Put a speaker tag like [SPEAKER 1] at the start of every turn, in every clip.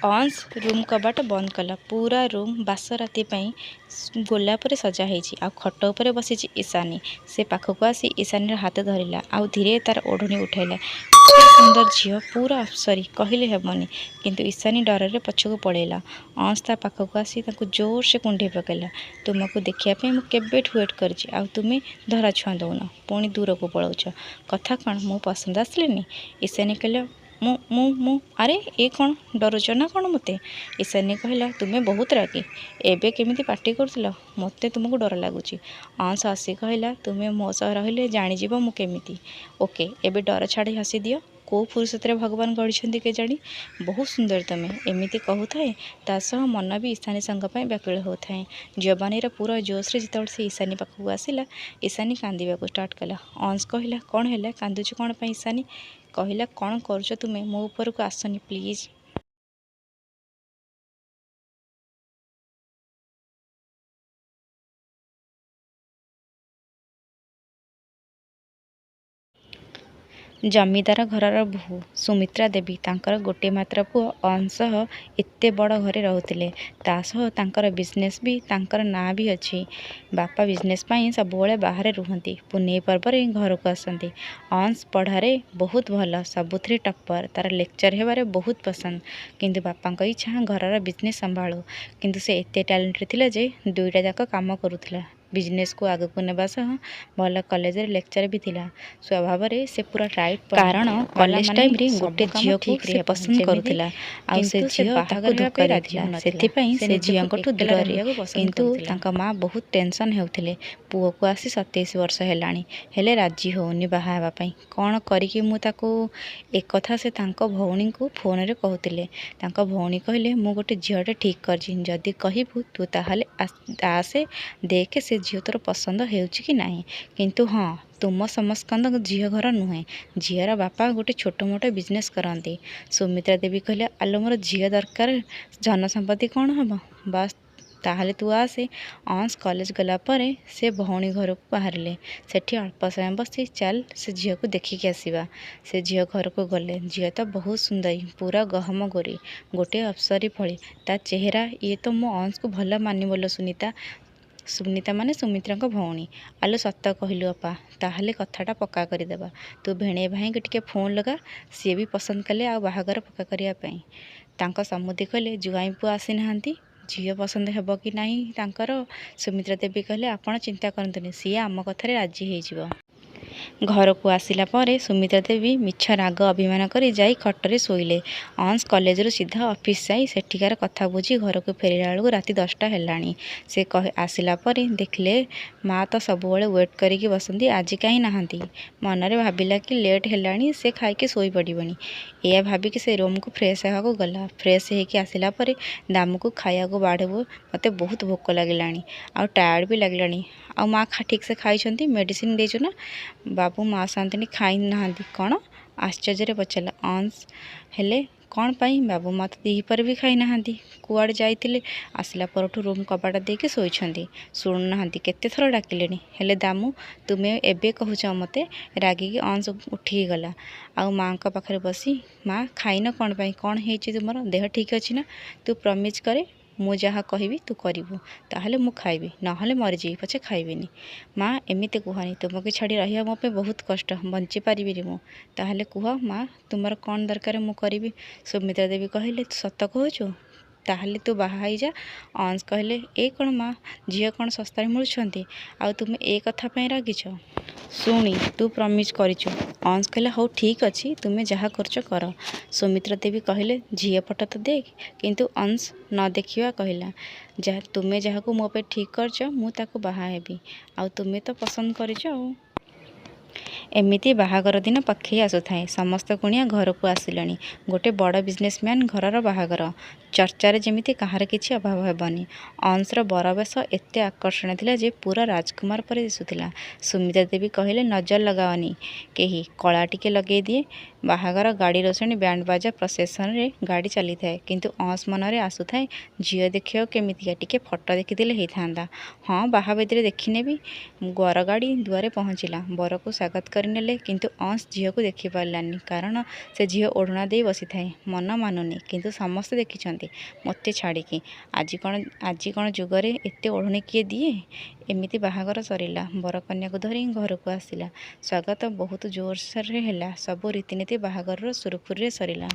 [SPEAKER 1] ଅଂଶ ରୁମ୍ କବାଟ ବନ୍ଦ କଲା। ପୁରା ରୁମ୍ ବାସରାତି ପାଇଁ ଗୋଲାପରେ ସଜା ହେଇଛି ଆଉ ଖଟ ଉପରେ ବସିଛି ଈଶାନୀ। ସେ ପାଖକୁ ଆସି ଈଶାନୀର ହାତ ଧରିଲା ଆଉ ଧୀରେ ତାର ଓଢ଼ଣୀ ଉଠାଇଲା। ଏତେ ସୁନ୍ଦର ଝିଅ, ପୁରା ଅପ୍ସରୀ କହିଲେ ହେବନି। କିନ୍ତୁ ଈଶାନୀ ଡରରେ ପଛକୁ ପଳେଇଲା। ଅଂଶ ତା ପାଖକୁ ଆସି ତାକୁ ଜୋରସେ କୁଣ୍ଢେଇ ପକାଇଲା। ତୁମକୁ ଦେଖିବା ପାଇଁ ମୁଁ କେବେଠୁ ୱେଟ୍ କରିଛି, ଆଉ ତୁମେ ଧରାଛୁଆଁ ଦେଉନ, ପୁଣି ଦୂରକୁ ପଳାଉଛ। କଥା କ'ଣ, ମୁଁ ପସନ୍ଦ ଆସିଲିନି? ଈଶାନୀ କହିଲା, ମୁଁ ମୁଁ ମୁଁ ଆରେ ଏ କ'ଣ, ଡରୁଛ ନା କ'ଣ ମୋତେ? ଈଶାନୀ କହିଲା, ତୁମେ ବହୁତ ରାଗି। ଏବେ କେମିତି ପାଟି କରୁଥିଲ, ମୋତେ ତୁମକୁ ଡର ଲାଗୁଛି। ଅଂଶ ହସି କହିଲା, ତୁମେ ମୋ ସହ ରହିଲେ ଜାଣିଯିବ ମୁଁ କେମିତି। ଓକେ, ଏବେ ଡର ଛାଡ଼ି ହସିଦିଅ। କେଉଁ ଫୁରୁସତରେ ଭଗବାନ ଗଢ଼ିଛନ୍ତି କେଜାଣି, ବହୁତ ସୁନ୍ଦର ତୁମେ। ଏମିତି କହୁଥାଏ, ତା ସହ ମନ ବି ଈଶାନୀ ସାଙ୍ଗ ପାଇଁ ବ୍ୟାକୁଳ ହେଉଥାଏ। ଯବାନୀର ପୁରା ଜୋସ୍ରେ ଯେତେବେଳେ ସେ ଈଶାନୀ ପାଖକୁ ଆସିଲା, ଈଶାନୀ କାନ୍ଦିବାକୁ ଷ୍ଟାର୍ଟ କଲା। ଅଂଶ କହିଲା, କ'ଣ ହେଲା, କାନ୍ଦୁଛୁ କ'ଣ ପାଇଁ? ଈଶାନୀ କହିଲା, କ'ଣ କରୁଛ ତୁମେ, ମୋ ଉପରକୁ ଆସନି ପ୍ଲିଜ୍। ଜମିଦାର ଘରର ବୋହୂ ସୁମିତ୍ରା ଦେବୀ ତାଙ୍କର ଗୋଟିଏ ମାତ୍ର ପୁଅ ଅଂଶ ସହ ଏତେ ବଡ଼ ଘରେ ରହୁଥିଲେ। ତା ସହ ତାଙ୍କର ବିଜନେସ୍ ବି ତାଙ୍କର ନାଁ ବି ଅଛି। ବାପା ବିଜନେସ୍ ପାଇଁ ସବୁବେଳେ ବାହାରେ ରୁହନ୍ତି। ପୁନେଇ ପର୍ବରେ ଘରକୁ ଆସନ୍ତି। ଅଂଶ ପଢ଼ାରେ ବହୁତ ଭଲ, ସବୁଥିରେ ଟପ୍ପର। ତାର ଲେକ୍ଚର ହେବାରେ ବହୁତ ପସନ୍ଦ। କିନ୍ତୁ ବାପାଙ୍କ ଇଚ୍ଛା ଘରର ବିଜନେସ୍ ସମ୍ଭାଳୁ। କିନ୍ତୁ ସେ ଏତେ ଟ୍ୟାଲେଣ୍ଟେଡ଼ ଥିଲା ଯେ ଦୁଇଟା ଯାକ କାମ କରୁଥିଲା। ବିଜନେସ୍କୁ ଆଗକୁ ନେବା ସହ ଭଲ କଲେଜରେ ଲେକ୍ଚର ବି ଥିଲା। ସ୍ୱଭାବରେ ସେ ପୁରା ରାଇଟ୍। କାରଣ କଲେଜ ଟାଇମ୍ରେ ଗୋଟେ ଝିଅକୁ ସେ ପସନ୍ଦ କରୁଥିଲା ଆଉ ସେ ଝିଅ ତାକୁ ଧୋକା ଦେଇଥିଲା। ସେଥିପାଇଁ ସେ ଝିଅଙ୍କଠୁ ଦୂରରେ। କିନ୍ତୁ ତାଙ୍କ ମା ବହୁତ ଟେନସନ୍ ହେଉଥିଲେ। ପୁଅକୁ ଆସି 27 ବର୍ଷ ହେଲାଣି, ହେଲେ ରାଜି ହେଉନି ବାହା ହେବା ପାଇଁ। କ'ଣ କରିକି ମୁଁ ତାକୁ? ଏକଥା ସେ ତାଙ୍କ ଭଉଣୀଙ୍କୁ ଫୋନରେ କହୁଥିଲେ। ତାଙ୍କ ଭଉଣୀ କହିଲେ, ମୁଁ ଗୋଟେ ଝିଅଟେ ଠିକ୍ କରିଛି, ଯଦି କହିବୁ ତୁ ତାହେଲେ ଆସେ, ଦେଖେ ସେ ଝିଅ ତୋର ପସନ୍ଦ ହେଉଛି କି ନାହିଁ। କିନ୍ତୁ ହଁ, ତୁମ ସମସ୍କନ୍ଦ ଝିଅ ଘର ନୁହେଁ। ଝିଅର ବାପା ଗୋଟେ ଛୋଟ ମୋଟ ବିଜନେସ୍ କରନ୍ତି। ସୁମିତ୍ରା ଦେବୀ କହିଲେ, ଆଲୋ ମୋର ଝିଅ ଦରକାର, ଧନ ସମ୍ପତ୍ତି କ'ଣ ହେବ? ବାସ୍, ତାହେଲେ ତୁ ଆସେ। ଅଂଶ କଲେଜ ଗଲା ପରେ ସେ ଭଉଣୀ ଘରକୁ ବାହାରିଲେ। ସେଠି ଅଳ୍ପ ସମୟ ବସି, ଚାଲ ସେ ଝିଅକୁ ଦେଖିକି ଆସିବା। ସେ ଝିଅ ଘରକୁ ଗଲେ। ଝିଅ ତ ବହୁତ ସୁନ୍ଦରୀ, ପୁରା ଗହମ ଗୋରୀ, ଗୋଟିଏ ଅପ୍ସରୀ ଭଳି ତା ଚେହେରା। ଇଏ ତ ମୋ ଅଂଶକୁ ଭଲ ମାନିବ ଲୋ ସୁନିତା। ସୁନିତା ମାନେ ସୁମିତ୍ରାଙ୍କ ଭଉଣୀ। ଆଲୋ ସତ କହିଲୁ ଅପା, ତାହେଲେ କଥାଟା ପକ୍କା କରିଦେବା। ତୁ ଭେଣେଇ ଭାଇଙ୍କୁ ଟିକେ ଫୋନ୍ ଲଗା, ସିଏ ବି ପସନ୍ଦ କଲେ ଆଉ ବାହାଘର ପକ୍କା କରିବା ପାଇଁ। ତାଙ୍କ ସମୁଦି କହିଲେ, ଜୁଆଇଁ ପୁଅ ଆସିନାହାନ୍ତି, ଝିଅ ପସନ୍ଦ ହେବ କି ନାହିଁ ତାଙ୍କର? ସୁମିତ୍ରା ଦେବୀ କହିଲେ, ଆପଣ ଚିନ୍ତା କରନ୍ତୁନି, ସିଏ ଆମ କଥାରେ ରାଜି ହେଇଯିବ। ଘରକୁ ଆସିଲା ପରେ ସୁମିତ୍ରା ଦେବୀ ମିଛ ରାଗ ଅଭିମାନ କରି ଯାଇ ଖଟରେ ଶୋଇଲେ। ଅଂଶ କଲେଜରୁ ସିଧା ଅଫିସ୍ ଯାଇ ସେଠିକାର କଥା ବୁଝି ଘରକୁ ଫେରିଲା ବେଳକୁ ରାତି 10ଟା ହେଲାଣି। ସେ ଆସିଲା ପରେ ଦେଖିଲେ ମା ତ ସବୁବେଳେ ୱେଟ୍ କରିକି ବସନ୍ତି, ଆଜି କାହିଁ ନାହାନ୍ତି। ମନରେ ଭାବିଲା କି ଲେଟ୍ ହେଲାଣି, ସେ ଖାଇକି ଶୋଇପଡ଼ିବଣି। ଏଇଆ ଭାବିକି ସେ ରୁମ୍କୁ ଫ୍ରେଶ୍ ହେବାକୁ ଗଲା। ଫ୍ରେଶ୍ ହେଇକି ଆସିଲା ପରେ ଦାମୁକୁ ଖାଇବାକୁ ବାଢ଼ିବୁ, ମୋତେ ବହୁତ ଭୋକ ଲାଗିଲାଣି ଆଉ ଟାୟାର୍ଡ଼ ବି ଲାଗିଲାଣି। ଆଉ ମା ଠିକ୍ସେ ଖାଇଛନ୍ତି? ମେଡ଼ିସିନ ଦେଇଛୁ ନା? ବାବୁ ମା ସାନ୍ତାଣୀ ଖାଇନାହାନ୍ତି। କ'ଣ? ଆଶ୍ଚର୍ଯ୍ୟରେ ପଚାରିଲା ଅଂଶ। ହେଲେ କ'ଣ ପାଇଁ? ବାବୁ ମା ତ ଦ୍ୱିପହରେ ବି ଖାଇନାହାନ୍ତି। କୁଆଡ଼େ ଯାଇଥିଲେ? ଆସିଲା ପରଠୁ ରୁମ୍ କବାଟ ଦେଇକି ଶୋଇଛନ୍ତି, ଶୁଣୁନାହାନ୍ତି, କେତେ ଥର ଡାକିଲେଣି। ହେଲେ ଦାମୁ, ତୁମେ ଏବେ କହୁଛ ମୋତେ? ରାଗିକି ଅଂଶ ଉଠିକି ଗଲା ଆଉ ମାଆଙ୍କ ପାଖରେ ବସି, ମା ଖାଇନ କ'ଣ ପାଇଁ? କ'ଣ ହେଇଛି ତୁମର? ଦେହ ଠିକ୍ ଅଛି ନା? ତୁ ପ୍ରମିଜ୍ କରେ, ମୁଁ ଯାହା କହିବି ତୁ କରିବୁ, ତାହେଲେ ମୁଁ ଖାଇବି, ନହେଲେ ମରିଯିବି ପଛେ ଖାଇବିନି। ମା, ଏମିତି କୁହନି, ତୁମକୁ ଛାଡ଼ି ରହିବା ମୋ ପାଇଁ ବହୁତ କଷ୍ଟ, ବଞ୍ଚିପାରିବିନି ମୁଁ। ତାହେଲେ କୁହ ମା, ତୁମର କ'ଣ ଦରକାର ମୁଁ କରିବି। ସୁମିତ୍ରା ଦେବୀ କହିଲେ, ତୁ ସତ କହୁଛୁ? ତାହେଲେ ତୁ ବାହା ହେଇଯା। ଅଂଶ କହିଲେ, ଏ କ'ଣ ମା, ଝିଅ କ'ଣ ଶସ୍ତାରେ ମିଳୁଛନ୍ତି? ଆଉ ତୁମେ ଏ କଥା ପାଇଁ ରାଗିଛ? ଶୁଣି, ତୁ ପ୍ରମିଜ୍ କରିଛୁ। ଅଂଶ କହିଲା, ହଉ ଠିକ୍ ଅଛି, ତୁମେ ଯାହା କରୁଛ କର। ସୁମିତ୍ରା ଦେବୀ କହିଲେ, ଝିଅ ଫଟୋ ତ ଦେଖ। କିନ୍ତୁ ଅଂଶ ନ ଦେଖିବା କହିଲା, ଯାହା ତୁମେ ଯାହାକୁ ମୋ ପାଇଁ ଠିକ୍ କରିଛ ମୁଁ ତାକୁ ବାହା ହେବି, ଆଉ ତୁମେ ତ ପସନ୍ଦ କରିଛ ଆଉ। ଏମିତି ବାହାଘର ଦିନ ପାଖେଇ ଆସୁଥାଏ। ସମସ୍ତ କୁଣିଆ ଘରକୁ ଆସିଲେଣି। ଗୋଟେ ବଡ଼ ବିଜନେସମ୍ୟାନ୍ ଘରର ବାହାଘର। ଚର୍ଚ୍ଚାରେ ଯେମିତି କାହାର କିଛି ଅଭାବ ହେବନି। ଅଂଶର ବରବେଶ ଏତେ ଆକର୍ଷଣୀୟ ଥିଲା ଯେ ପୂରା ରାଜକୁମାର ପରି ଦିଶୁଥିଲା। ସୁମିତ୍ରା ଦେବୀ କହିଲେ, ନଜର ଲଗାଅନି କେହି, କଳା ଟିକେ ଲଗେଇଦିଏ। ବାହାଘର ଗାଡ଼ି ରୋଷଣୀ, ବ୍ୟାଣ୍ଡ ବାଜା, ପ୍ରସେସନରେ ଗାଡ଼ି ଚାଲିଥାଏ। କିନ୍ତୁ ଅଂଶ ମନରେ ଆସୁଥାଏ, ଝିଅ ଦେଖିବାକୁ କେମିତିକା, ଟିକେ ଫଟୋ ଦେଖିଥିଲେ ହେଇଥାନ୍ତା। ହଁ, ବାହାବେଦୀରେ ଦେଖିନେବି। ବରଗାଡ଼ି ଦୁଆରେ ପହଞ୍ଚିଲା। ବରକୁ ସ୍ୱାଗତ କରିନେଲେ। କିନ୍ତୁ ଅଂଶ ଝିଅକୁ ଦେଖିପାରିଲାନି, କାରଣ ସେ ଝିଅ ଓଢ଼ଣା ଦେଇ ବସିଥାଏ। ମନ ମାନୁନି, କିନ୍ତୁ ସମସ୍ତେ ଦେଖିଛନ୍ତି ମୋତେ ଛାଡ଼ିକି। ଆଜି କ'ଣ ଯୁଗରେ ଏତେ ଓଢ଼ଣୀ କିଏ ଦିଏ? ଏମିତି ବାହାଘର ସରିଲା। ବର କନ୍ୟାକୁ ଧରି ଘରକୁ ଆସିଲା। ସ୍ୱାଗତ ବହୁତ ଜୋରସୋରରେ ହେଲା। ସବୁ ରୀତିନୀତି ବାହାଘରର ସୁରୁଖୁରୁରେ ସରିଲା।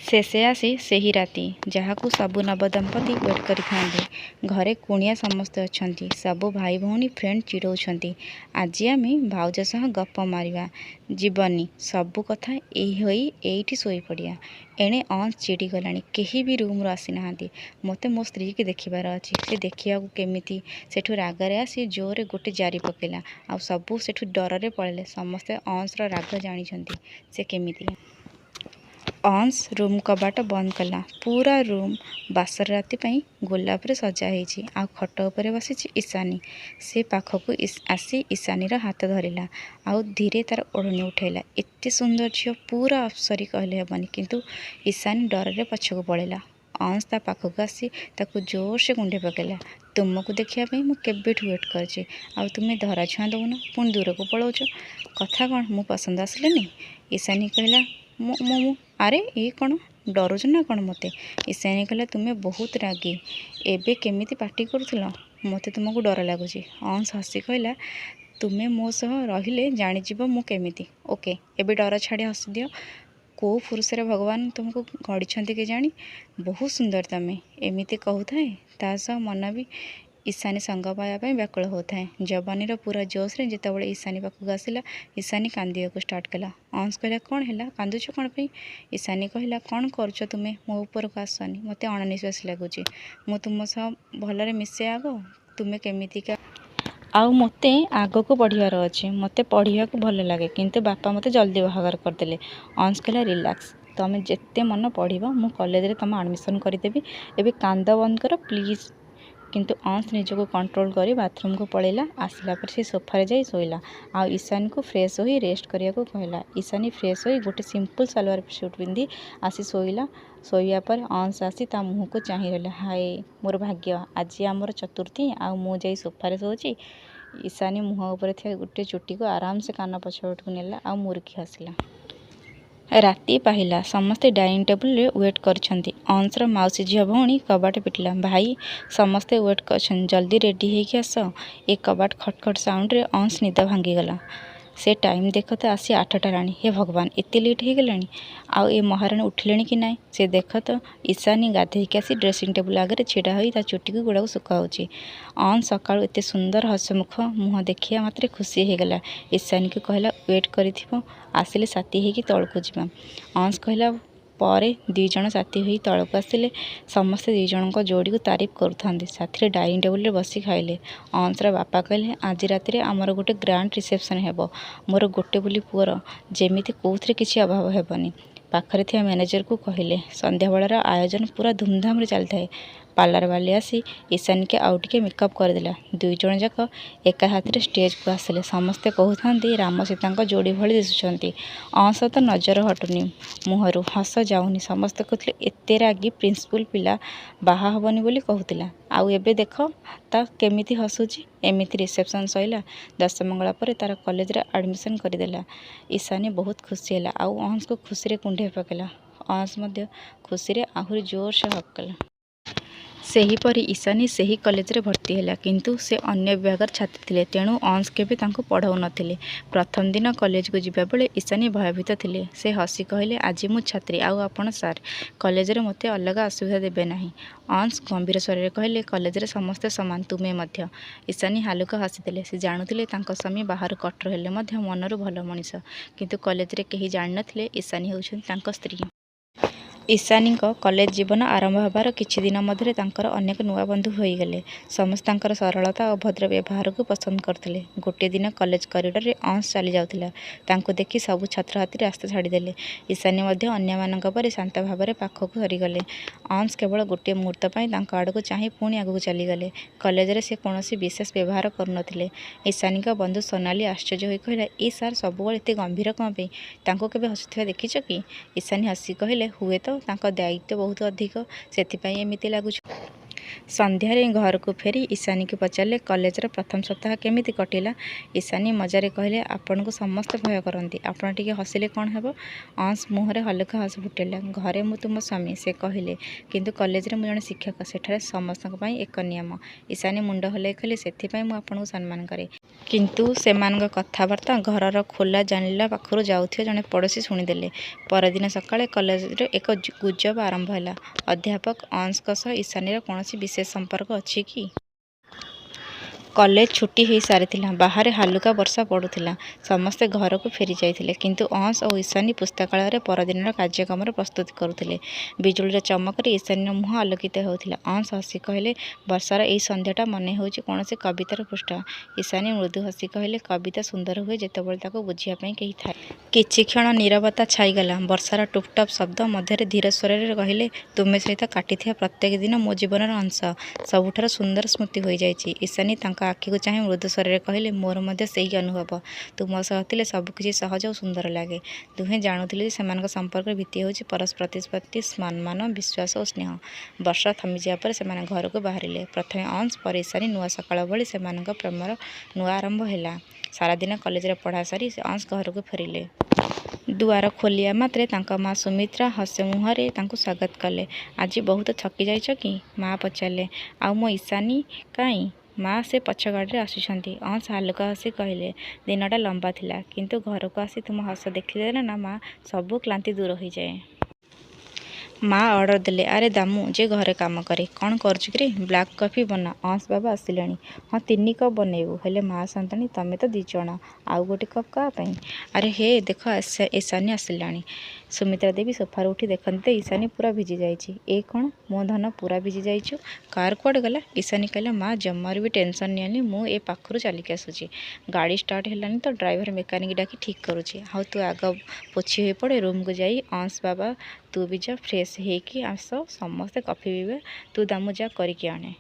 [SPEAKER 1] ଶେଷେ ଆସେ ସେହି ରାତି, ଯାହାକୁ ସବୁ ନବଦମ୍ପତି ୱେଟ୍ କରିଥାନ୍ତି। ଘରେ କୁଣିଆ ସମସ୍ତେ ଅଛନ୍ତି। ସବୁ ଭାଇ ଭଉଣୀ, ଫ୍ରେଣ୍ଡ ଚିଡ଼ଉଛନ୍ତି, ଆଜି ଆମେ ଭାଉଜ ସହ ଗପ ମାରିବା ଯିବନି, ସବୁ କଥା ହୋଇ ଏଇଠି ଶୋଇପଡ଼ିବା। ଏଣେ ଅଂଶ ଚିଡ଼ିଗଲାଣି, କେହି ବି ରୁମ୍‌ରୁ ଆସିନାହାନ୍ତି। ମୋତେ ମୋ ସ୍ତ୍ରୀକି ଦେଖିବାର ଅଛି, ସେ ଦେଖିବାକୁ କେମିତି? ସେଠୁ ରାଗରେ ଆସି ଜୋରରେ ଗୋଟେ ଜାରି ପକେଇଲା। ଆଉ ସବୁ ସେଠୁ ଡରରେ ପଳେଇଲେ। ସମସ୍ତେ ଅଂଶର ରାଗ ଜାଣିଛନ୍ତି, ସେ କେମିତିକା। ଅଂଶ ରୁମ୍ କବାଟ ବନ୍ଦ କଲା। ପୂରା ରୁମ୍ ବାସର ରାତି ପାଇଁ ଗୋଲାପରେ ସଜା ହେଇଛି। ଆଉ ଖଟ ଉପରେ ବସିଛି ଈଶାନୀ। ସେ ପାଖକୁ ଆସି ଈଶାନୀର ହାତ ଧରିଲା ଆଉ ଧୀରେ ତାର ଓଢ଼ଣୀ ଉଠେଇଲା। ଏତେ ସୁନ୍ଦର ଝିଅ, ପୂରା ଅପ୍ସରୀ କହିଲେ ହେବନି, କିନ୍ତୁ ଈଶାନୀ ଡରରେ ପଛକୁ ପଳେଇଲା। ଅଂଶ ତା ପାଖକୁ ଆସି ତାକୁ ଜୋରସେ କୁଣ୍ଢେଇ ପକେଇଲା। ତୁମକୁ ଦେଖିବା ପାଇଁ ମୁଁ କେବେଠୁ ୱେଟ୍ କରିଛି, ଆଉ ତୁମେ ଧରାଛୁଆଁ ଦେଉନ, ପୁଣି ଦୂରକୁ ପଳଉଛ। କଥା କ'ଣ, ମୁଁ ପସନ୍ଦ ଆସିଲିନି? ଈଶାନୀ କହିଲା, ମୁଁ ମୁଁ ଆରେ ଏ କ'ଣ, ଡରୁଛ ନା କ'ଣ ମୋତେ? ଈଶାନୀ କହିଲା, ତୁମେ ବହୁତ ରାଗି, ଏବେ କେମିତି ପାଟି କରୁଥିଲ, ମୋତେ ତୁମକୁ ଡର ଲାଗୁଛି। ଅଂଶ ହସି କହିଲା, ତୁମେ ମୋ ସହ ରହିଲେ ଜାଣିଯିବ ମୁଁ କେମିତି। ଓକେ, ଏବେ ଡର ଛାଡ଼ି ହସିଦିଅ। କୋଉ ଫୁରୁସରେ ଭଗବାନ ତୁମକୁ ଗଢ଼ିଛନ୍ତି କେଜାଣି, ବହୁତ ସୁନ୍ଦର ତମେ। ଏମିତି କହୁଥାଏ, ତା ସହ ମନ ବି ଈଶାନୀ ସଙ୍ଗ ପାଇବା ପାଇଁ ବ୍ୟାକୁଳ ହେଉଥାଏ। ଯବାନୀର ପୂରା ଜୋସ୍‌ରେ ଯେତେବେଳେ ଈଶାନୀ ପାଖକୁ ଆସିଲା, ଈଶାନୀ କାନ୍ଦିବାକୁ ଷ୍ଟାର୍ଟ କଲା। ଅଂଶ କହିଲା, କ'ଣ ହେଲା, କାନ୍ଦୁଛ କ'ଣ ପାଇଁ? ଈଶାନୀ କହିଲା, କ'ଣ କରୁଛ ତୁମେ, ମୋ ଉପରକୁ ଆସନି, ମୋତେ ଅଣନିଃଶ୍ୱାସୀ ଲାଗୁଛି। ମୁଁ ତୁମ ସହ ଭଲରେ ମିଶେ ଆଗ, ତୁମେ କେମିତିକା। ଆଉ ମୋତେ ଆଗକୁ ବଢ଼ିବାର ଅଛି। ମୋତେ ପଢ଼ିବାକୁ ଭଲ ଲାଗେ, କିନ୍ତୁ ବାପା ମୋତେ ଜଲଦି ବାହାଘର କରିଦେଲେ। ଅଂଶ କହିଲା, ରିଲାକ୍ସ, ତମେ ଯେତେ ମନ ପଢ଼ିବ, ମୁଁ କଲେଜରେ ତମ ଆଡମିସନ୍ କରିଦେବି। ଏବେ କାନ୍ଦ ବନ୍ଦ କର ପ୍ଲିଜ୍। କିନ୍ତୁ ଅଂଶ ନିଜକୁ କଣ୍ଟ୍ରୋଲ କରି ବାଥରୁମ୍‌କୁ ପଳେଇଲା। ଆସିଲା ପରେ ସେ ସୋଫାରେ ଯାଇ ଶୋଇଲା ଆଉ ଈଶାନୀକୁ ଫ୍ରେଶ୍ ହୋଇ ରେଷ୍ଟ କରିବାକୁ କହିଲା। ଈଶାନୀ ଫ୍ରେଶ୍ ହୋଇ ଗୋଟେ ସିମ୍ପଲ୍ ସାଲୱାର ସୁଟ୍ ପିନ୍ଧି ଆସି ଶୋଇଲା। ଶୋଇବା ପରେ ଅଂଶ ଆସି ତା ମୁହଁକୁ ଚାହିଁ ରହିଲା। ହାୟ ମୋର ଭାଗ୍ୟ, ଆଜି ଆମର ଚତୁର୍ଥୀ, ଆଉ ମୁଁ ଯାଇ ସୋଫାରେ ଶୋଉଛି। ଈଶାନୀ ମୁହଁ ଉପରେ ଥିବା ଗୋଟେ ଚୁଟିକୁ ଆରାମସେ କାନ ପଛପଟକୁ ନେଲା ଆଉ ମୁରୁକି ହସିଲା। ରାତି ପାହିଲା। ସମସ୍ତେ ଡାଇନିଂ ଟେବୁଲରେ ୱେଟ୍ କରିଛନ୍ତି। ଅଂଶର ମାଉସୀ ଝିଅ ଭଉଣୀ କବାଟ ପିଟିଲା। ଭାଇ, ସମସ୍ତେ ୱେଟ୍ କରିଛନ୍ତି, ଜଲଦି ରେଡି ହେଇକି ଆସ। ଏ କବାଟ ଖଟ ଖଟ ସାଉଣ୍ଡରେ ଅଂଶ ନିଦ ଭାଙ୍ଗିଗଲା। ସେ ଟାଇମ୍ ଦେଖେ ତ ଆସି 8ଟା ହେଲାଣି। ହେ ଭଗବାନ, ଏତେ ଲେଟ୍ ହେଇଗଲାଣି, ଆଉ ଏ ମହାରାଣୀ ଉଠିଲେଣି କି ନାହିଁ? ସେ ଦେଖେ ତ ଈଶାନୀ ଗାଧେଇକି ଆସି ଡ୍ରେସିଂ ଟେବୁଲ ଆଗରେ ଛିଡ଼ା ହୋଇ ତା ଚୁଟି ଗୁଡ଼ାକୁ ଶୁଖାଉଛି। ଅଂଶ ସକାଳୁ ଏତେ ସୁନ୍ଦର ହସମୁଖ ମୁହଁ ଦେଖିବା ମାତ୍ରେ ଖୁସି ହେଇଗଲା। ଈଶାନୀକୁ କହିଲା, ୱେଟ୍ କରିଥିବ, ଆସିଲେ ସାଥୀ ହେଇକି ତଳକୁ ଯିବା। ଅଂଶ କହିଲା ପରେ 2 ଜଣ ସାଥୀ ହୋଇ ତଳକୁ ଆସିଲେ। ସମସ୍ତେ 2 ଜଣଙ୍କ ଯୋଡ଼ିକୁ ତାରିଫ କରୁଥାନ୍ତି। ସାଥିରେ ଡାଇନିଂ ଟେବୁଲରେ ବସି ଖାଇଲେ। ଅଂଶର ବାପା କହିଲେ, ଆଜି ରାତିରେ ଆମର ଗୋଟେ ଗ୍ରାଣ୍ଡ ରିସେପ୍ସନ୍ ହେବ। ମୋର ଗୋଟେ ବୋଲି ପୁଅର ଯେମିତି କୋଉଥିରେ କିଛି ଅଭାବ ହେବନି। ପାଖରେ ଥିବା ମ୍ୟାନେଜରକୁ କହିଲେ। ସନ୍ଧ୍ୟାବେଳର ଆୟୋଜନ ପୂରା ଧୁମଧାମରେ ଚାଲିଥାଏ। ପାର୍ଲରବାଲି ଆସି ଈଶାନୀକି ଆଉ ଟିକେ ମେକଅପ୍ କରିଦେଲା। 2 ଜଣ ଯାକ ଏକା ସାଥିରେ ଷ୍ଟେଜକୁ ଆସିଲେ। ସମସ୍ତେ କହୁଥାନ୍ତି, ରାମ ସୀତାଙ୍କ ଯୋଡ଼ି ଭଳି ଦିଶୁଛନ୍ତି। ଅଂଶର ତ ନଜର ହଟୁନି, ମୁହଁରୁ ହସ ଯାଉନି। ସମସ୍ତେ କହୁଥିଲେ, ଏତେ ରାଗି ପ୍ରିନ୍ସିପାଲ ପିଲା ବାହା ହେବନି ବୋଲି କହୁଥିଲା, ଆଉ ଏବେ ଦେଖ ତ କେମିତି ହସୁଛି। ଏମିତି ରିସେପ୍ସନ୍ ସରିଲା। ଦଶମଙ୍ଗଳା ପରେ ତାର କଲେଜରେ ଆଡମିସନ୍ କରିଦେଲା। ଈଶାନୀ ବହୁତ ଖୁସି ହେଲା ଆଉ ଅଂଶକୁ ଖୁସିରେ କୁଣ୍ଢେଇ ପକେଇଲା। ଅଂଶ ମଧ୍ୟ ଖୁସିରେ ଆହୁରି ଜୋରସେ ହଗ୍ କଲା। ସେହିପରି ଈଶାନୀ ସେହି କଲେଜରେ ଭର୍ତ୍ତି ହେଲା। କିନ୍ତୁ ସେ ଅନ୍ୟ ବିଭାଗର ଛାତ୍ରୀ ଥିଲେ, ତେଣୁ ଅଂଶ କେବେ ତାଙ୍କୁ ପଢ଼ାଉନଥିଲେ। ପ୍ରଥମ ଦିନ କଲେଜକୁ ଯିବାବେଳେ ଈଶାନୀ ଭୟଭୀତ ଥିଲେ। ସେ ହସି କହିଲେ, ଆଜି ମୁଁ ଛାତ୍ରୀ ଆଉ ଆପଣ ସାର୍, କଲେଜରେ ମୋତେ ଅଲଗା ଅସୁବିଧା ଦେବେ ନାହିଁ। ଅଂଶ ଗମ୍ଭୀର ସ୍ୱରରେ କହିଲେ, କଲେଜରେ ସମସ୍ତେ ସମାନ, ତୁମେ ମଧ୍ୟ। ଈଶାନୀ ହାଲୁକା ହସିଦେଲେ। ସେ ଜାଣୁଥିଲେ ତାଙ୍କ ସ୍ୱାମୀ ବାହାରୁ କଠୋର ହେଲେ ମଧ୍ୟ ମନରୁ ଭଲ ମଣିଷ। କିନ୍ତୁ କଲେଜରେ କେହି ଜାଣିନଥିଲେ ଈଶାନୀ ହେଉଛନ୍ତି ତାଙ୍କ ସ୍ତ୍ରୀ। ଈଶାନୀଙ୍କ କଲେଜ ଜୀବନ ଆରମ୍ଭ ହେବାର କିଛି ଦିନ ମଧ୍ୟରେ ତାଙ୍କର ଅନେକ ନୂଆ ବନ୍ଧୁ ହୋଇଗଲେ। ସମସ୍ତେ ତାଙ୍କର ସରଳତା ଓ ଭଦ୍ର ବ୍ୟବହାରକୁ ପସନ୍ଦ କରୁଥିଲେ। ଗୋଟିଏ ଦିନ କଲେଜ କରିଡରରେ ଅଂଶ ଚାଲିଯାଉଥିଲା। ତାଙ୍କୁ ଦେଖି ସବୁ ଛାତ୍ରଛାତ୍ରୀ ରାସ୍ତା ଛାଡ଼ିଦେଲେ। ଈଶାନୀ ମଧ୍ୟ ଅନ୍ୟମାନଙ୍କ ପରି ଶାନ୍ତ ଭାବରେ ପାଖକୁ ସରିଗଲେ। ଅଂଶ କେବଳ ଗୋଟିଏ ମୁହୂର୍ତ୍ତ ପାଇଁ ତାଙ୍କ ଆଡ଼କୁ ଚାହିଁ ପୁଣି ଆଗକୁ ଚାଲିଗଲେ। କଲେଜରେ ସେ କୌଣସି ବିଶେଷ ବ୍ୟବହାର କରୁନଥିଲେ। ଈଶାନୀଙ୍କ ବନ୍ଧୁ ସୋନାଲି ଆଶ୍ଚର୍ଯ୍ୟ ହୋଇ କହିଲା, "ଏ ସାର୍ ସବୁବେଳେ ଏତେ ଗମ୍ଭୀର କ'ଣ ପାଇଁ? ତାଙ୍କୁ କେବେ ହସୁଥିବା ଦେଖିଛ କି?" ଈଶାନୀ ହସି କହିଲେ, "ହୁଏତ ତାଙ୍କ ଦାୟିତ୍ୱ ବହୁତ ଅଧିକ, ସେଥିପାଇଁ ଏମିତି ଲାଗୁଛି।" ସନ୍ଧ୍ୟାରେ ଘରକୁ ଫେରି ଈଶାନୀଙ୍କୁ ପଚାରିଲେ, "କଲେଜର ପ୍ରଥମ ସପ୍ତାହ କେମିତି କଟିଲା?" ଈଶାନୀ ମଜାରେ କହିଲେ, "ଆପଣଙ୍କୁ ସମସ୍ତେ ଭୟ କରନ୍ତି। ଆପଣ ଟିକେ ହସିଲେ କ'ଣ ହେବ?" ଅଂଶ ମୁହଁରେ ହାଲୁକା ହସ ଫୁଟିଲା। "ଘରେ ମୁଁ ତୁମ ସ୍ୱାମୀ," ସେ କହିଲେ, "କିନ୍ତୁ କଲେଜରେ ମୁଁ ଜଣେ ଶିକ୍ଷକ। ସେଠାରେ ସମସ୍ତଙ୍କ ପାଇଁ ଏକ ନିୟମ।" ଈଶାନୀ ମୁଣ୍ଡ ହଲାଇ କହିଲେ, "ସେଥିପାଇଁ ମୁଁ ଆପଣଙ୍କୁ ସମ୍ମାନ କରେ।" କିନ୍ତୁ ସେମାନଙ୍କ କଥାବାର୍ତ୍ତା ଘରର ଖୋଲା ଜାନଲା ପାଖରୁ ଯାଉଥିବା ଜଣେ ପଡ଼ୋଶୀ ଶୁଣିଦେଲେ। ପରଦିନ ସକାଳେ କଲେଜରେ ଏକ ଗୁଜବ ଆରମ୍ଭ ହେଲା, ଅଧ୍ୟାପକ ଅଂଶଙ୍କ ସହ ଈଶାନୀର କୌଣସି ବିଶେଷ ସମ୍ପର୍କ ଅଛି କି? କଲେଜ ଛୁଟି ହୋଇସାରିଥିଲା। ବାହାରେ ହାଲୁକା ବର୍ଷା ପଡ଼ୁଥିଲା। ସମସ୍ତେ ଘରକୁ ଫେରିଯାଇଥିଲେ। କିନ୍ତୁ ଅଂଶ ଓ ଈଶାନୀ ପୁସ୍ତକାଳୟରେ ପରଦିନର କାର୍ଯ୍ୟକ୍ରମର ପ୍ରସ୍ତୁତି କରୁଥିଲେ। ବିଜୁଳିର ଚମକରେ ଈଶାନୀର ମୁହଁ ଆଲୋକିତ ହେଉଥିଲା। ଅଂଶ ହସି କହିଲେ, "ବର୍ଷାର ଏଇ ସନ୍ଧ୍ୟାଟା ମନେହେଉଛି କୌଣସି କବିତାର ପୃଷ୍ଠା।" ଈଶାନୀ ମୃଦୁ ହସି କହିଲେ, "କବିତା ସୁନ୍ଦର ହୁଏ ଯେତେବେଳେ ତାକୁ ବୁଝିବା ପାଇଁ କେହି ଥାଏ।" କିଛି କ୍ଷଣ ନୀରବତା ଛାଇଗଲା। ବର୍ଷାର ଟୁପ୍ ଟୁପ୍ ଶବ୍ଦ ମଧ୍ୟରେ ଧୀର ସ୍ୱରରେ କହିଲେ, "ତୁମ ସହିତ କାଟିଥିବା ପ୍ରତ୍ୟେକ ଦିନ ମୋ ଜୀବନର ଅଂଶ, ସବୁଠାରୁ ସୁନ୍ଦର ସ୍ମୃତି ହୋଇଯାଇଛି।" ଈଶାନୀ ତାଙ୍କ ଆଖିକୁ ଚାହିଁ ମୃଦୁ ସ୍ୱରରେ କହିଲେ, "ମୋର ମଧ୍ୟ ସେହି ଅନୁଭବ। ତୁମ ସହ ଥିଲେ ସବୁକିଛି ସହଜ ଓ ସୁନ୍ଦର ଲାଗେ।" ଦୁହେଁ ଜାଣୁଥିଲେ ଯେ ସେମାନଙ୍କ ସମ୍ପର୍କର ଭିତ୍ତି ହେଉଛି ପରସ୍ପର ପ୍ରତି ସମ୍ମାନ, ବିଶ୍ୱାସ ଓ ସ୍ନେହ। ବର୍ଷା ଥମିଯିବା ପରେ ସେମାନେ ଘରକୁ ବାହାରିଲେ। ପ୍ରଥମେ ଅଂଶ, ପରେ ଈଶାନୀ। ନୂଆ ସକାଳ ଭଳି ସେମାନଙ୍କ ପ୍ରେମର ନୂଆ ଆରମ୍ଭ ହେଲା। ସାରାଦିନ କଲେଜରେ ପଢ଼ା ସାରି ଅଂଶ ଘରକୁ ଫେରିଲେ। ଦୁଆର ଖୋଲିବା ମାତ୍ରେ ତାଙ୍କ ମା ସୁମିତ୍ରା ହସ ମୁହଁରେ ତାଙ୍କୁ ସ୍ୱାଗତ କଲେ। "ଆଜି ବହୁତ ଥକି ଯାଇଛ କି?" ମା ପଚାରିଲେ। "ଆଉ ମୋ ଈଶାନୀ କାହିଁ?" "ମା, ସେ ପଛ ଗାଡ଼ିରେ ଆସୁଛନ୍ତି," ଅଂଶ ହାଲୁକା ହସି କହିଲେ। "ଦିନଟା ଲମ୍ବା ଥିଲା, କିନ୍ତୁ ଘରକୁ ଆସି ତୁମ ହସ ଦେଖିଦେଲେ ନା ମା, ସବୁ କ୍ଳାନ୍ତି ଦୂର ହୋଇଯାଏ।" ମା ଅର୍ଡର ଦେଲେ, "ଆରେ ଦାମୁ, ଯେ ଘରେ କାମ କରେ, କ'ଣ କରୁଛୁ କିରେ? ବ୍ଲାକ୍ କଫି ବନା, ଅଂଶ ବାବୁ ଆସିଲେଣି। ହଁ, 3 କପ୍ ବନେଇବୁ। ହେଲେ ମା ସନ୍ତାଣୀ, ତମେ ତ ଦି'ଜଣ, ଆଉ ଗୋଟେ କପ୍ କାହା ପାଇଁ? ଆରେ ହେ ଦେଖ, ଈଶାନୀ ଆସିଲାଣି।" ସୁମିତ୍ରା ଦେବୀ ସୋଫାରୁ ଉଠି ଦେଖନ୍ତି ତ ଈଶାନୀ ପୂରା ଭିଜିଯାଇଛି। "ଏ କ'ଣ ମୋ ଧନ, ପୂରା ଭିଜିଯାଇଛୁ? କାର୍ କୁଆଡ଼େ ଗଲା?" ଈଶାନୀ କହିଲା, "ମା, ଜମାରୁ ବି ଟେନସନ୍ ନିଅନି। ମୁଁ ଏ ପାଖରୁ ଚାଲିକି ଆସୁଛି। ଗାଡ଼ି ଷ୍ଟାର୍ଟ ହେଲାନି ତ ଡ୍ରାଇଭର ମେକାନିକ୍ ଡାକି ଠିକ୍ କରୁଛି। ଆଉ ତୁ ଆଗ ପୋଛି ହୋଇପଡ଼େ ରୁମ୍‌କୁ ଯାଇ। ଅଂଶ ବାବା, ତୁ ବି ଯା, ଫ୍ରେଶ୍ ହେଇକି ଆସ, ସମସ୍ତେ କଫି ପିଇବା। ତୁ ଦାମୁ ଯା, କରିକି ଆଣେ।"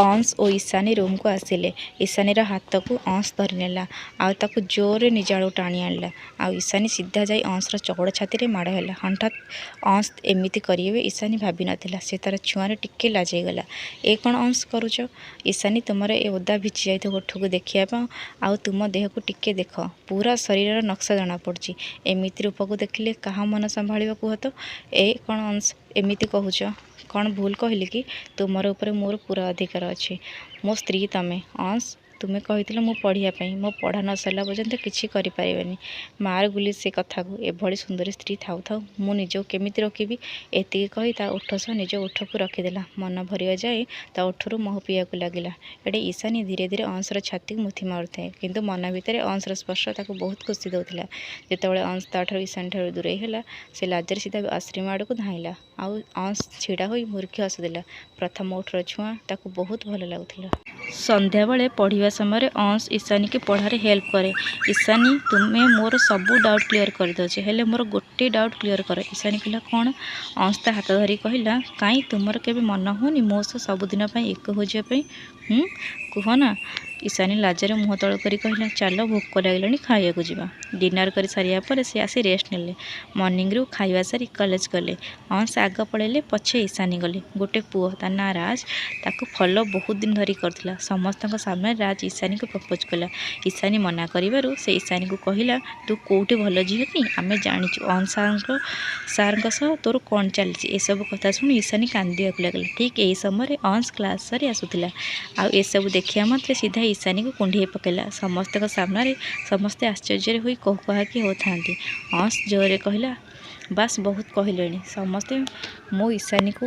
[SPEAKER 1] ଅଂଶ ଓ ଈଶାନୀ ରୁମ୍‌କୁ ଆସିଲେ। ଈଶାନୀର ହାତକୁ ଅଂଶ ଧରିନେଲା, ଆଉ ତାକୁ ଜୋରରେ ନିଜ ଆଡ଼କୁ ଟାଣି ଆଣିଲା। ଆଉ ଈଶାନୀ ସିଧା ଯାଇ ଅଂଶର ଚଉଡ଼ା ଛାତିରେ ମାଡ଼ ହେଲା। ହଠାତ୍ ଅଂଶ ଏମିତି କରିବେ ଈଶାନୀ ଭାବିନଥିଲା। ସେ ତା'ର ଛୁଆଁରେ ଟିକେ ଲାଜେଇଗଲା। "ଏ କ'ଣ ଅଂଶ କରୁଛ?" "ଈଶାନୀ, ତୁମର ଏ ଓଦା ଭିଜିଯାଇଥିବା ଓଠକୁ ଦେଖିବା ଆଉ ତୁମ ଦେହକୁ ଟିକେ ଦେଖ। ପୂରା ଶରୀରର ନକ୍ସା ଜଣାପଡ଼ୁଛି। ଏମିତି ରୂପକୁ ଦେଖିଲେ କାହା ମନ ସମ୍ଭାଳିବ କୁହ ତ?" "ଏ କ'ଣ ଅଂଶ, ଏମିତି କହୁଛ? କ'ଣ ଭୁଲ କହିଲି କି? ତୁମର ଉପରେ ମୋର ପୂରା ଅଧିକାର ଅଛି। ମୋ ସ୍ତ୍ରୀ ତମେ।" "ଅଂଶ, ତୁମେ କହିଥିଲ ମୁଁ ପଢ଼ିବା ପାଇଁ। ମୋ ପଢ଼ା ନ ସରିଲା ପର୍ଯ୍ୟନ୍ତ କିଛି କରିପାରିବନି।" "ମାର ଗୁଲି ସେ କଥାକୁ। ଏଭଳି ସୁନ୍ଦରୀ ସ୍ତ୍ରୀ ଥାଉ ଥାଉ ମୁଁ ନିଜକୁ କେମିତି ରୋକିବି?" ଏତିକି କହି ତା' ଓଠ ସହ ନିଜ ଓଠକୁ ରଖିଦେଲା। ମନ ଭରିବା ଯାଏ ତା' ଓଠରୁ ମହୁ ପିଇବାକୁ ଲାଗିଲା। ଏଡ଼େ ଈଶାନୀ ଧୀରେ ଧୀରେ ଅଂଶର ଛାତିକୁ ମୁଥି ମାରୁଥାଏ। କିନ୍ତୁ ମନ ଭିତରେ ଅଂଶର ସ୍ପର୍ଶ ତାକୁ ବହୁତ ଖୁସି ଦେଉଥିଲା। ଯେତେବେଳେ ଅଂଶ ତା'ଠାରୁ ଈଶାନୀଠାରୁ ଦୂରେଇ ହେଲା, ସେ ଲାଜରେ ସିଧା ୱାଶରୁମ୍ ଆଡ଼କୁ ଧାଇଁଲା। ଆଉ ଅଂଶ ଛିଡ଼ା ହୋଇ ମୁରୁକି ହସ ଦେଲା। ପ୍ରଥମ ଓଠର ଛୁଆଁ ତାକୁ ବହୁତ ଭଲ ଲାଗୁଥିଲା। ସନ୍ଧ୍ୟାବେଳେ ପଢ଼ିବା ସମୟରେ ଅଂଶ ଈଶାନୀକୁ ପଢ଼ାରେ ହେଲ୍ପ କରେ। "ଈଶାନୀ, ତୁମେ ମୋର ସବୁ ଡାଉଟ୍ କ୍ଲିୟର କରିଦେଉଛ। ହେଲେ ମୋର ଗୋଟେ ଡାଉଟ୍ କ୍ଲିୟର କର।" ଈଶାନୀ କହିଲା, "କ'ଣ?" ଅଂଶ ତା' ହାତ ଧରି କହିଲା, "କାଇଁ ତୁମର କେବେ ମନ ହେଉନି ମୋ ସହ ସବୁଦିନ ପାଇଁ ଏକ ହୋଇଯିବା ପାଇଁ? ହୁଁ, କୁହ ନା?" ଈଶାନୀ ଲାଜରେ ମୁହଁ ତଳ କରି କହିଲା, "ଚାଲ, ଭୋକ ଲାଗିଲାଣି, ଖାଇବାକୁ ଯିବା।" ଡିନର କରି ସାରିବା ପରେ ସେ ଆସି ରେଷ୍ଟ ନେଲେ। ମର୍ଣ୍ଣିଂରୁ ଖାଇବା ସାରି କଲେଜ ଗଲେ। ଅଂଶ ଆଗ ପଳେଇଲେ, ପଛେ ଈଶାନୀ ଗଲେ। ଗୋଟେ ପୁଅ, ତା' ନାଁ ରାଜ, ତାକୁ ଫଲୋ ବହୁତ ଦିନ ଧରି କରୁଥିଲା। ସମସ୍ତଙ୍କ ସାମ୍ନାରେ ରାଜ ଈଶାନୀକୁ ପ୍ରପୋଜ୍ କଲା। ଈଶାନୀ ମନା କରିବାରୁ ସେ ଈଶାନୀକୁ କହିଲା, "ତୁ କୋଉଠି ଭଲ ଝିଅ କି? ଆମେ ଜାଣିଛୁ ଅଂଶ ସାର୍‌ଙ୍କ ସହ ତୋର କ'ଣ ଚାଲିଛି।" ଏସବୁ କଥା ଶୁଣି ଈଶାନୀ କାନ୍ଦିବାକୁ ଲାଗିଲା। ଠିକ୍ ଏହି ସମୟରେ ଅଂଶ କ୍ଲାସ୍ ସାରି ଆସୁଥିଲା। ଆଉ ଏସବୁ ଦେଖିବା ମାତ୍ରେ ସିଧା ଈଶାନୀକୁ କୁଣ୍ଢେଇ ପକାଇଲା। ସମସ୍ତଙ୍କ ସାମ୍ନାରେ ସମସ୍ତେ ଆଶ୍ଚର୍ଯ୍ୟ ହୋଇ କୁହାକୁହି ହେଉଥାନ୍ତି। ଅଂଶ ଜୋରରେ କହିଲା, "ବାସ୍, ବହୁତ କହିଲେଣି ସମସ୍ତେ। ମୋ ଈଶାନୀକୁ,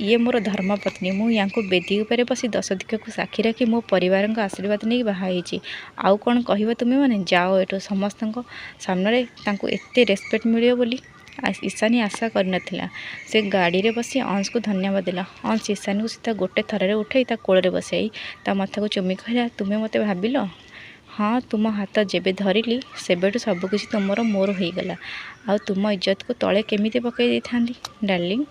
[SPEAKER 1] ଇଏ ମୋର ଧର୍ମପତ୍ନୀ। ମୁଁ ୟାଙ୍କୁ ବେଦୀ ଉପରେ ବସି ଦଶ ଦିଗକୁ ସାକ୍ଷୀ ରଖି ମୋ ପରିବାରଙ୍କ ଆଶୀର୍ବାଦ ନେଇ ବାହା ହେଇଛି। ଆଉ କ'ଣ କହିବ ତୁମେମାନେ? ଯାଅ ଏଠୁ।" ସମସ୍ତଙ୍କ ସାମ୍ନାରେ ତାଙ୍କୁ ଏତେ ରେସପେକ୍ଟ ମିଳିବ ବୋଲି ଈଶାନୀ ଆଶା କରିନଥିଲା। ସେ ଗାଡ଼ିରେ ବସି ଅଂଶକୁ ଧନ୍ୟବାଦ ଦେଲା। ଅଂଶ ଈଶାନୀକୁ ସିଧା ଗୋଟେ ଥରରେ ଉଠାଇ ତା କୋଳରେ ବସାଇ ତା ମଥାକୁ ଚୁମି କହିଲା, ତୁମେ ମୋତେ ଭାବିଲ? ହଁ, ତୁମ ହାତ ଯେବେ ଧରିଲି ସେବେଠୁ ସବୁକିଛି ତୁମର ମୋର ହୋଇଗଲା। ଆଉ ତୁମ ଇଜ୍ଜତକୁ ତଳେ କେମିତି ପକାଇ ଦେଇଥାନ୍ତି ଡାର୍ଲିଂ।